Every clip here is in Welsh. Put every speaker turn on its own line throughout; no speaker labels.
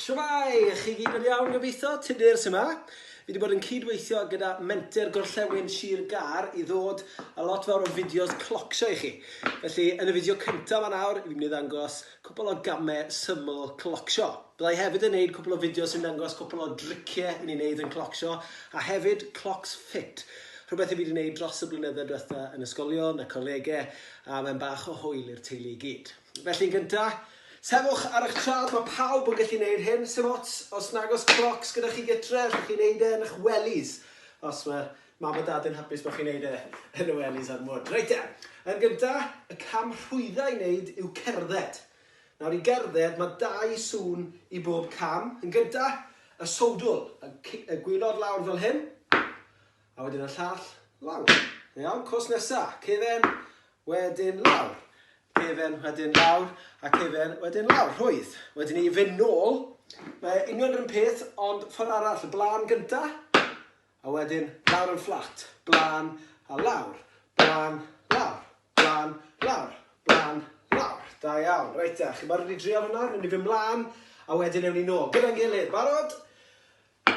Shwmae! Chi gyd yn iawn gobeithio? Tudur sy 'ma. Fi 'di bod yn cyd-weithio gyda Menter Gorllewin Sir Gâr i ddod â lot fawr o fideos clocsio i chi. Felly, yn y fideo cyntaf 'ma nawr, fi'n mynd i ddangos cwpl o gamau syml clocsio. Bydda i hefyd yn neud cwpl o fideos sy'n dangos cwpl o driciau i ni neud yn clocsio, a hefyd clocs ffit. Rhywbeth i fi 'di neud dros y blynydde diwetha yn ysgolion a colegau, a mae'n bach o hwyl i'r teulu i gyd. Felly yn gynta, sefwch ar eich traed, mae pawb yn gallu neud hyn, sim ots os nag oes clocs gyda chi gytre, allwch chi neud e yn eich wellies, os mae mam a dad yn hapus bod chi'n neud e yn y wellies a'r mwd. Reit te, yn gynta, y cam rhwydda i wneud yw cerdded. Nawr i gerdded, mae dau sŵn i bob cam. Yn gynta, y sowdl, y, y gwylod lawr fel hyn, a wedyn y llall lawr. Iawn, cwrs nesa, cefen, wedyn lawr, cefen, wedyn lawr, a cefen, wedyn lawr, rhwydd. Wedyn ni fynd nôl, mae union yr un peth, ond ffordd arall, y blaen gynta, a wedyn lawr yn fflat, blaen a lawr, blaen, lawr, blaen, lawr, blaen, lawr. Da iawn. Reit te, chi'n barod i drio hwnna? Newn ni fynd mlaen, a wedyn ewn ni nôl. Gyda'n gilydd, barod?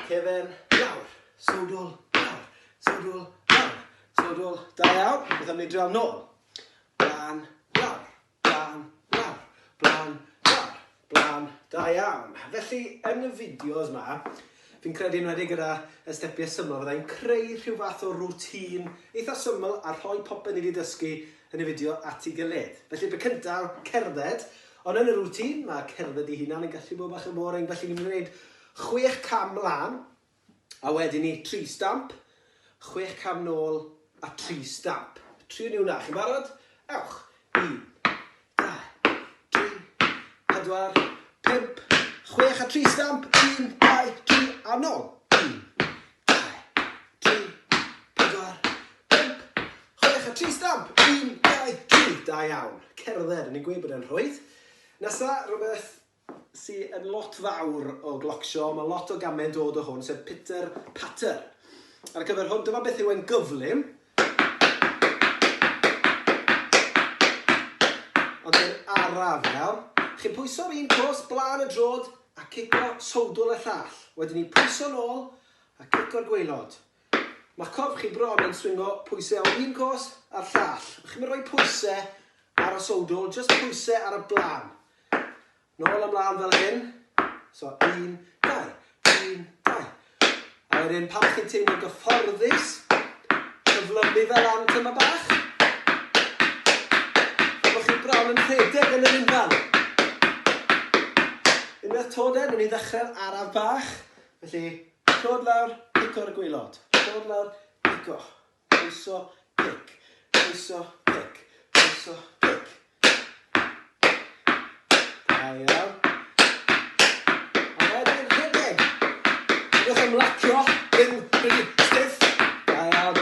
Cefen, lawr, sowdl, lawr, sowdl, lawr, sowdl, da iawn. Beth am ni drial nôl? Blaen, lawr, blaen, lawr, blaen, lawr, blaen, da iawn. Felly, yn y fideos ma, fi'n credu yn wedi gyda y stepiau syml, fyddai'n creu rhyw fath o routine eitha syml a rhoi popeth ni wedi dysgu yn y fideo at ei gilydd. Felly, y cyntaf, cerdded. Ond yn y routine, mae cerdded ei hunan yn gallu bod bach yn boring, felly ni'n mynd i wneud Chwech cam mlan, a wedyn ni tri stamp, chwech cam nôl a tri stamp. Triwn ni hwnna, chi'n barod? Ewch! Un, dau, tri, pedwar, pump, chwech a tri stamp, un, dau, tri, a nôl. Un, dau, tri, pedwar, pump, chwech a tri stamp, un, dau, tri. Da iawn. Cerdded, o'n i'n gweud bod e'n rhwydd. Nesa, rhywbeth sy yn lot fawr o glocsio, mae lot o gamau'n dod o hwn, sef pitter patter. Ar gyfer hwn, dyma beth yw e'n gyflym. Ond yn araf, iawn. Chi'n pwyso'r un cos blaen y drod a cico sowdl y llall. Wedyn ni pwyso nôl a cico'r gwaelod. Mae'ch corff chi bron yn swingo pwysau o un cos a'r llall. Chi'n mynd rhoi pwysau ar y sowdl, jyst pwysau ar y blaen. Nôl ymlaen fel hyn. So, un, dau, un, dau. A wedyn, pan chi'n teimlo'n gyfforddus, cyflymu fel lan tyma bach. Fel bod chi bron yn rhedeg yn yr unfan. Unwaith to den, ni'n ni ddechrau'r araf bach. Felly, trod lawr, pico ar y gwaelod. Trod lawr, pico. Pwyso, pic. Pwyso, pic. Pwyso, pic. Da iawn. A wedyn rhedeg. Rhywbeth ymlacio, ddim rhy stiff. Da iawn.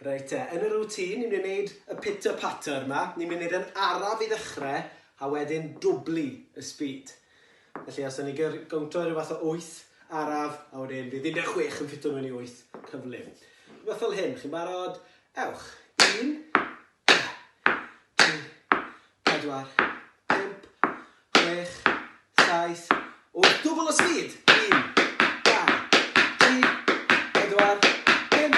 Reit te, yn y routine, ni'n mynd i wneud y pitter patter yma. Ni'n mynd i wneud yn araf i ddechrau, a wedyn dwblu y speed. Felly os o'n i gowntio rhyw fath o 8 araf, a wedyn fydd 16 yn ffito mewn i 8 cyflym. Rhywbeth fel hyn, chi'n barod? Ewch. 1, 2, 3, 4, 5, 6, 7, 8. Dwbl o speed! 1, 2, 3, 4, 5,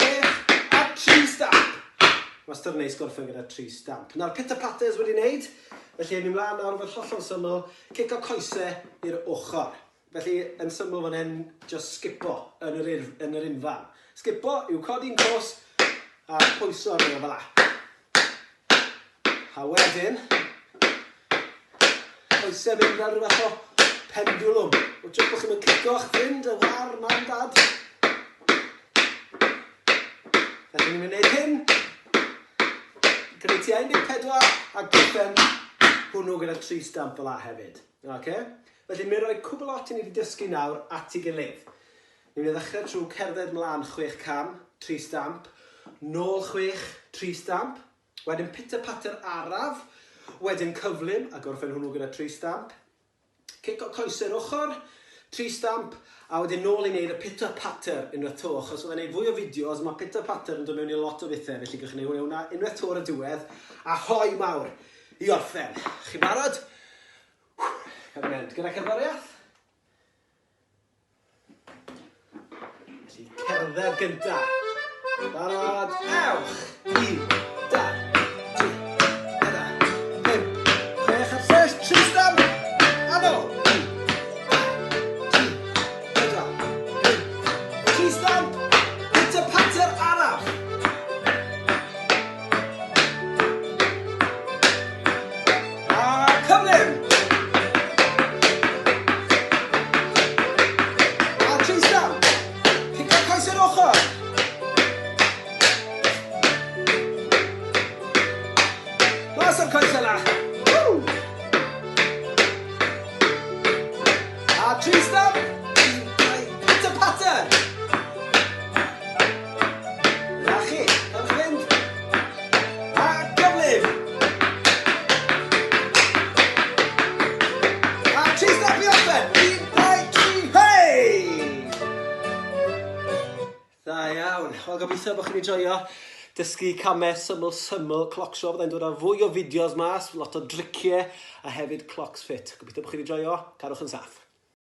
6, a 3 stamp! Wastad yn neis gorffen gyda 3 stamp. Nawr, pitter patters wedi wneud, felly ewn ni mlaen nawr, rhywbeth hollol syml, cico coese i'r ochr. Felly, yn syml fan hyn, just sgipo yn yr, urf, yn yr unfan. Sgipo yw codi'n cos a pwyso arno fel la. A wedyn, coesau mynd fel rhywbeth o pendulum. O just bod chi'n mynd cico'ch ffrind, y war, mam, dad. Felly ni'n mynd i wneud hyn. Gwneud tua 14 a gorffen hwnnw gyda tri stamp fel la hefyd. Oce? Felly mi roi cwbl lot i ni wedi dysgu nawr at ei gilydd. Ni'n mynd i ddechrau trwy cerdded mlaen chwech cam, tri stamp, nôl chwech, tri stamp, wedyn pitter patter araf, wedyn cyflym a gorffen hwnnw gyda tri stamp, cico coesau'r ochr, tri stamp, a wedyn nôl i wneud y pitter patter unwaith to, achos fyddai'n gwneud fwy o fideos, mae pitter patter yn dod mewn i lot o bethau, felly gewch chi wneud hwnna unwaith to ar y diwedd, a hoi mawr i orffen. Chi'n barod? Cyfnod gyda cerddoriaeth. Felly, cerdded gynta. Barod, ewch! 1, 2, 3, 4, 5, 6, a lles, 3 stamp! A nôl! 1, 2, 3, 4, 5, 3 stamp! Pitter patter araf! A cyflym! A Tristan! Pigo coes i'r ochr! Mas o'r coes yna! Woo! A Tristan! Pitter patter! Na chi, pan chi'n mynd. A gyflym. A tri step i orffen. 1, 2, 3, hei! Da iawn. Wel, gobeithio bod chi'n enjoio dysgu camau syml syml clocsio. Byddai'n dod â fwy o fideos mas, lot o driciau a hefyd clocs ffit. Gobeithio bod chi'n enjoio. Cadwch yn saff.